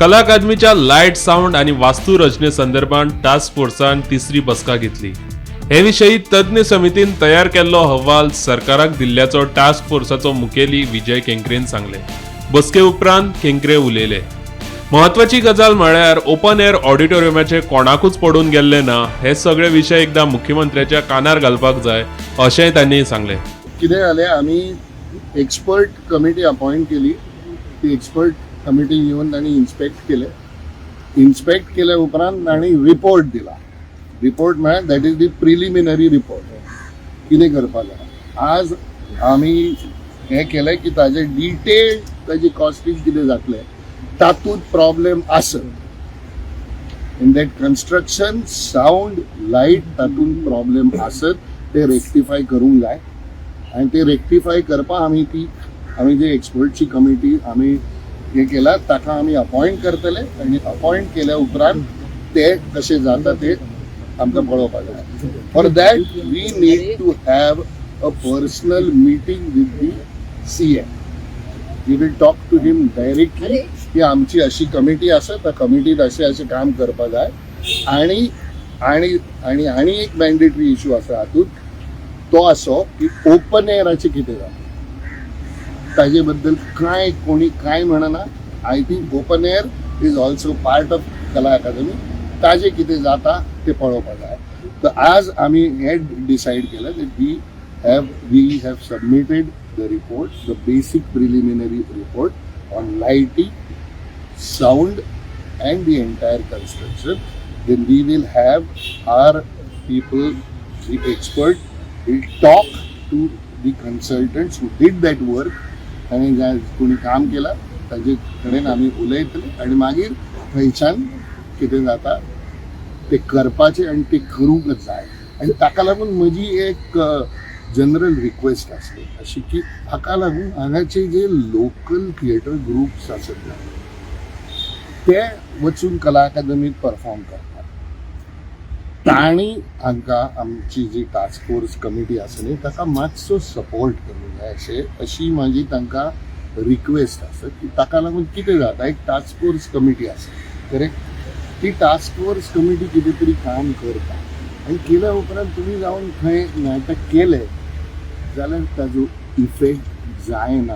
कला अकादमीच्या light, sound आनी वास्तू रचने संदर्भात टास्क फोर्सान तिसरी बसका घेतली. हे विशीं तज्ञ समितीन तयार केल्लो अहवाल सरकाराक दिल्ल्याचो टास्क फोर्साचो मुखेली विजय केंकरेन सांगले. बसके उपरांत केंकरे उलयले. महत्वाची गजाल म्हळ्यार ओपन एअर ऑडिटोरियमाचे कोणाकूच पडून गेल्ले ना. हे सगळे विशय एकदा मुख्यमंत्र्याच्या कानार घालपाक जाय, अशेंय तांणी सांगलें. कितें जालें, आमी एक्सपर्ट कमिटी अपॉयंट केली. ती एक्सपर्ट कमिटी येवन तांणी इन्स्पेक्ट केले. इन्स्पेक्ट केल्या उपरांत तांणी रिपोर्ट दिला. रिपोर्ट म्हळ्यार that is the preliminary report, कितें करपाक जाय. आज आमी हें केलें की ताजे डिटेल, ताजी कॉस्टिंग कितें जातलें, तातूंत प्रॉब्लेम आसत in that construction, sound, light, तातूंत प्रॉब्लेम आसत ते रेक्टिफाय करूंक जाय आनी ते रेक्टिफाय करपाक आमी ती आमी जे एक्सपर्टची कमिटी आमी हे केला, ताका आमी अपॉयंट करतले आनी अपॉयंट केल्या उपरांत ते कशें जाता ते आमकां पळोवपाक जाय. For that we need to have a personal meeting with the CM. We will talk to him directly की आमची अशी कमिटी आसा, त्या कमिटीत अशें अशें काम करपाक जाय. आणि आणि आणि आणि एक मॅन्डेटरी इशू आसा हातूंत, तो असो की ओपन एअराचे कितें जाता, ताजे बद्दल कांय कोणी कांय म्हणना. I think open air is also part of Kala Akademi. ताजे कितें जाता ते पळोवपाक जाय. तर आज आमी हे डिसायड केलें that we have submitted the report, the basic preliminary report on lighting, sound and the entire construction. Then we will have our people, the expert will talk to the consultants who did that work आणि ज्या कोणी काम केला ताजे कडेन आमी उलयतले आनी मागीर थंयच्यान कितें जाता ते करपाचें आनी ते करूंकच जाय. आनी ताका लागून म्हजी एक जनरल रिक्वेस्ट आसली अशी की हाका लागून हांगाचे जे लोकल थिएटर ग्रुप्स आसत ना, ते वचून कला अकादमीत परफॉर्म करतात, तांणी हांकां आमची जी टास्क फोर्स कमिटी आसा न्ही, ताका मातसो सपोर्ट करूंक जाय अशें, अशी म्हाजी तांकां रिक्वेस्ट आसा की ताका लागून कितें जाता, एक टास्क फोर्स कमिटी आसा, करेक्ट? ती टास्क फोर्स कमिटी कितें तरी काम करता आनी केल्या उपरांत तुमी जावन थंय नाटक केलें जाल्यार ताजो इफेक्ट जायना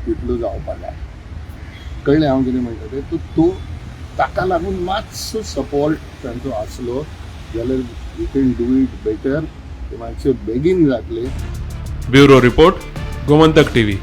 तितलो जावपा जाय. कळ्ळें हांव कितें म्हणटा तें? तो तो ताका लागून मातसो सपोर्ट तांचो आसलो जाल्यार we can do it better. ते मातशे बेगीन जातले. Bureau report, Gomantak TV.